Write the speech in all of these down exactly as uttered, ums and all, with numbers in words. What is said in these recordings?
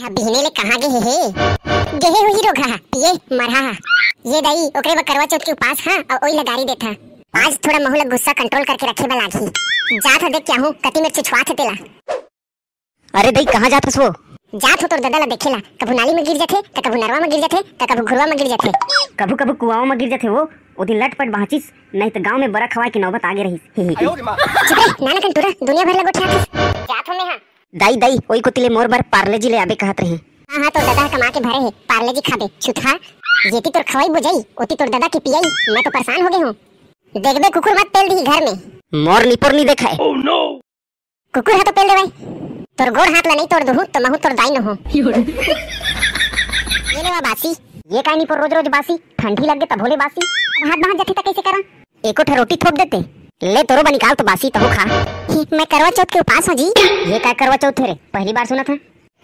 बिहने ले कहाँ गे हे, हे? गे हे होही रोगहा, पिए मरहा। ये दाई, ओकरे बर करवा चौथ के उपास हा, अउ ओई ला गारी देथा। आज थोड़ा महू ला गुस्सा control करके रखे बर लागही। जात हा देख के आहूँ, कति मेर छुछुआत हे तेला। अरे दई, कहाँ जात हस वो? जात हो तोर ददा ला देखे ला। कभू नाली में गिर जाथे, त कभू नरवा में गिर जाथे, त कभू घुरवा में गिर जाथे। कभू कभू कुआवा में गिर जाथे वो। ओ दिन लटपट बाँचिस, नहीं त गाँव में बरा खवाए के नौबत आगे रहिस। ही, ही, ही। चुप रे, नानकन टूरा, दुनिया भर ला गोठियाथस। जात हो मैं हा। दाई, दाई, ओई कोती ले मोर बर पार्ले जी ले आबे कहत रहे। हाँ, हाँ, तोर ददा कमा के भरे हे, पार्ले जी खाबे, छुतहा। जेती तोर खवाई बोजाई, ओती तोर ददा के पियाई, मैं तो परेशान हो गे हूँ। देखबे कुकुर मत पेल दिही घर में। मोर निपोर नी देखाय। कुकुर ह तो पेल देवय। तोर गोड़ हाथ ला नहीं तोड़ दूहूँ, तो महू तोर दाई न हो। ये ले वा बासी। ये काय निपोर रोज रोज बासी? ठंडी लग गे तभो ले बासी। अब हाथ बाहर जथे त कैसे करा? एको ठा रोटी थोप देते। ले तोरो बर निकाल तो बासी तहूँ खा। ही, मैं करवा चौथ के उपास हूँ जी। ये काय करवा चौथ हे रे? पहली बार सुनत हूँ।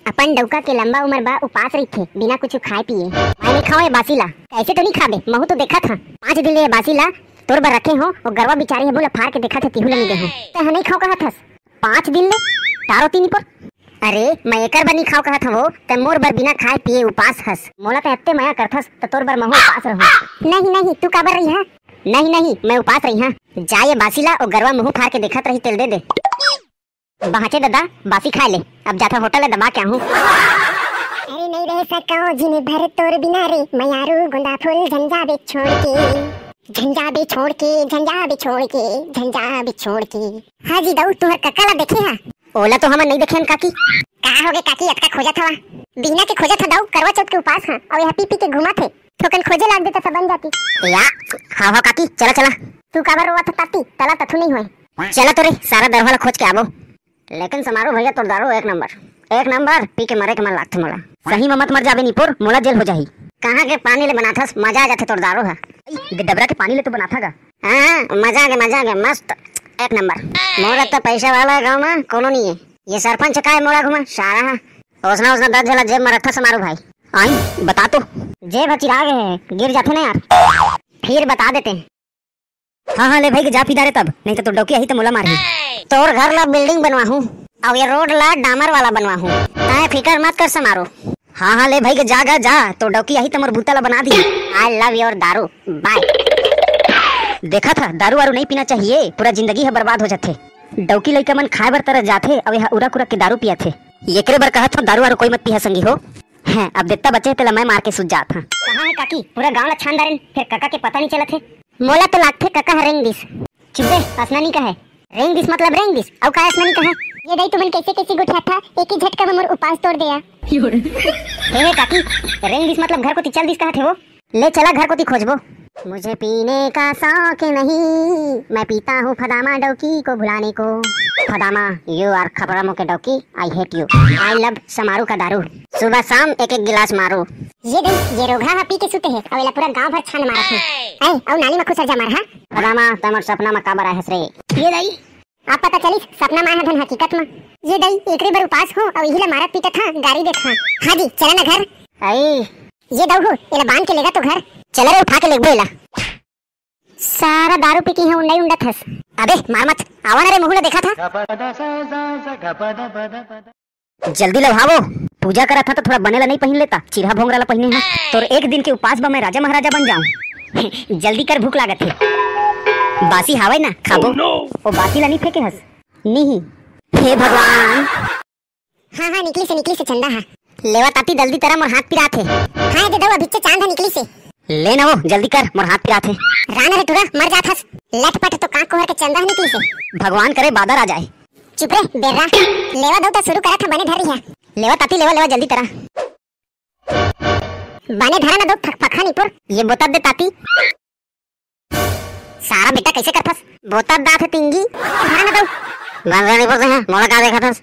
अपन डउका के लंबा उमर बा उपास रहिथे, बिना कुछु खाए पिए। मैं नहीं खाओ ये बासी ला। कैसे तो नहीं खाबे, महू तो देखत हँ। पाँच दिन ले ये बासी ला तोर बर रखे हो, वो गरवा बिचारी हे, मुला फार के देखत हे, तिहू ला नहीं दे हो। तैं ह नहीं खाओ कहत हस। पाँच दिन ले? तारो तीन पर। अरे, मैं एकर बर नहीं खाओ कहत हवो, तैं मोर बर बिना खाए पिए उपास हस। मोला तैं अत्ते मया करथस, त तोर बर महू उपास रहूँ। नहीं, नहीं, तू काबर रही है? नहीं, नहीं, मैं उपास रही हाँ। जा ये बासी ला, ओ गरवा मुँह फार के देखत रही, तेल दे दे। बाँचे ददा, बासी खाए ले, अब जाथा होटल ले दबा के आहूँ। अरे नहीं रह सको जिन भर तोर बिना रे, मयारू गोंदा फूल झंझा बे छोड़ के, झंझा बे छोड़ के, झंझा बे छोड़ के, झंझा बे छोड़ के। हाँ जी दाऊ, तुहर कका ला देखे हा? ओला तो हमन नहीं देखे हन काकी। का होगे काकी, अतका खोजत हवा? बिहना के खोजत हा दाऊ, करवा चौथ के उपास हा, अउ यह पी पी के घूमत हे। थोकन खोजे लाग देता, सब बन जाती। या, हाँ, हाँ, काकी, चला, चला। तू काबर रोवत हस, ताती? तला तथु नहीं होय। चला तो रे, सारा दरवा ला खोज के आबो। लेकिन समारू भैया, तोर दारू एक नंबर, एक नंबर, पी के मरे के मन लागथे मोला। सही में मत मर जाबे निपुर, मोला जेल हो जाही। कहाँ के पानी ले बनाथस, मजा आ जाथे तोर दारू हा। ए, डबरा के पानी ले तो बनाथा गा। हाँ, हाँ, मजा आ गया, मजा आ गया, मस्त, एक नंबर। मोला तो पैसा वाला गाँव में कोनो नहीं है। ये सरपंच का है, मोला घुमा, सारा हा। ओसना, ओसना दस झला जेब में रखा समारू भाई। आई, बता तो। जेब ह चिरा गे हे, गिर जाथे ना यार। फिर बता देते हैं। हाँ, हाँ, ले भाई के जा पी डारे तब, नहीं तो तोर डौकी आही त मोला मारही। तोर घर ला building बनवाहूँ, अउ ये road ला डामर वाला बनवाहूँ। तैं फिकर मत कर समारू। हाँ, हाँ, ले भाई के जा गा, जा, तोर डौकी आही त मोर बूता ला बना दी। I love your दारू, bye। देखा था, दारू वारू नहीं पीना चाहिए, पूरा जिंदगी है बर्बाद हो जाथे। डौकी लइका मन खाए बर तरस जाथे, अउ यह उरा कुरा के दारू पियाथे। एकरे बर कहत हूँ, दारू वारू कोई मत पिया संगी हो। हैं, अब देत्ता बचे हे तेला मैं मार के सुत जात हूँ। कहाँ है काकी? पूरा गांव ला छान डारेन, फिर कका के पता नहीं चलत है। मोला तो लागथे कका ह रेंग दिस। चुप बे, असना नहीं कहे। रेंग दिस मतलब रेंग दिस, अउ का असना नहीं कहे? ये दाई तुमन कैसे कैसे गोठियाथा, एक ही झटका में मोर उपास तोड़ देया। हे, हे काकी, रेंग दिस मतलब घर कोती चल दिस कहत हे वो। ले चला घर कोती खोजबो। मुझे पीने का शौक नहीं, मैं पीता हूँ फदामा डौकी को भुलाने को। फदामा, you are खपरा मुँह के डौकी, I hate you। I love Samaru का दारू। सुबह शाम एक एक गिलास मारू। ये देख, ये रोगहा हा पी के सुते हे, अउ एला पूरा गांव भर छान मारत हे। ए, अउ नाली में खुसर जा मार, हाँ? फदामा, तैं मोर सपना में काबर आए हस रे? ये दाई, अब पता चलिस, सपना में आए हा धन हकीकत में। ये दाई, एकरे बर उपास हो, अउ इही ला मारत पीटत हा, गारी देत हा। हाँ जी, चला ना घर। आई। ये दाऊ हो, एला बांध के लेगा तो घर। चला रे, उठा के लेगबो एला। सारा दारू पी के इहाँ उंडई उंडत हस। अबे, मार मत। आवा ना रे, मुहू ला देखा था। जल्दी लवहावो। पूजा करत हा तो थोड़ा बने ला नहीं पहिन लेता, चिरहा भोंगरा ला पहिने हा। तोर एक दिन के उपास बा मैं राजा महाराजा बन जाऊं। जल्दी कर, भूख लागत हे। बासी हावय ना, खाबो। Oh no! ओ बासी ला नहीं फेंके हस? नहीं। हे भगवान। हाँ, हाँ, निकली से, निकली से चंदा हा। लेवा ताती, जल्दी तरा, मोर हाथ पिरात हे। हाँ, दे दऊ, अभिच्चे चांद हा निकली से। ले ना वो, जल्दी कर, मोर हाथ पिरात हे। राना रे टुरा, मर जात हस। लटपट तो कांक कोहर के चंदा हा निकली से। भगवान करे बादर आ जाए। चुप रे, बेर्रा। लेवा दऊ त शुरू करत हा, बने धर रही है। लेवा ताती, लेवा, लेवा, जल्दी तरा। बने धरा ना दऊ फकफका निपुर। ये बोता दे ताती। सारा बेटा कैसे करथस? बोता दात हे तिंगी। धरा ना दऊ। बंदरा निपुर ते हैं, मोला का देखत हस?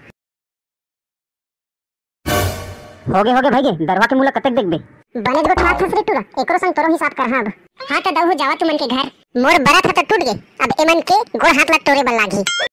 होगे, होगे भाई गे, दरवा के मुला कतेक देखबे? बने गोठियाथस रे टुरा, एकरो संग तोरो हिसाब करहा अब। हाँ त दऊ हो जावा तुमन के घर। मोर बरत ह त टूट गे, अब एमन के गोड़ हाथ ला टोरे बर लागही।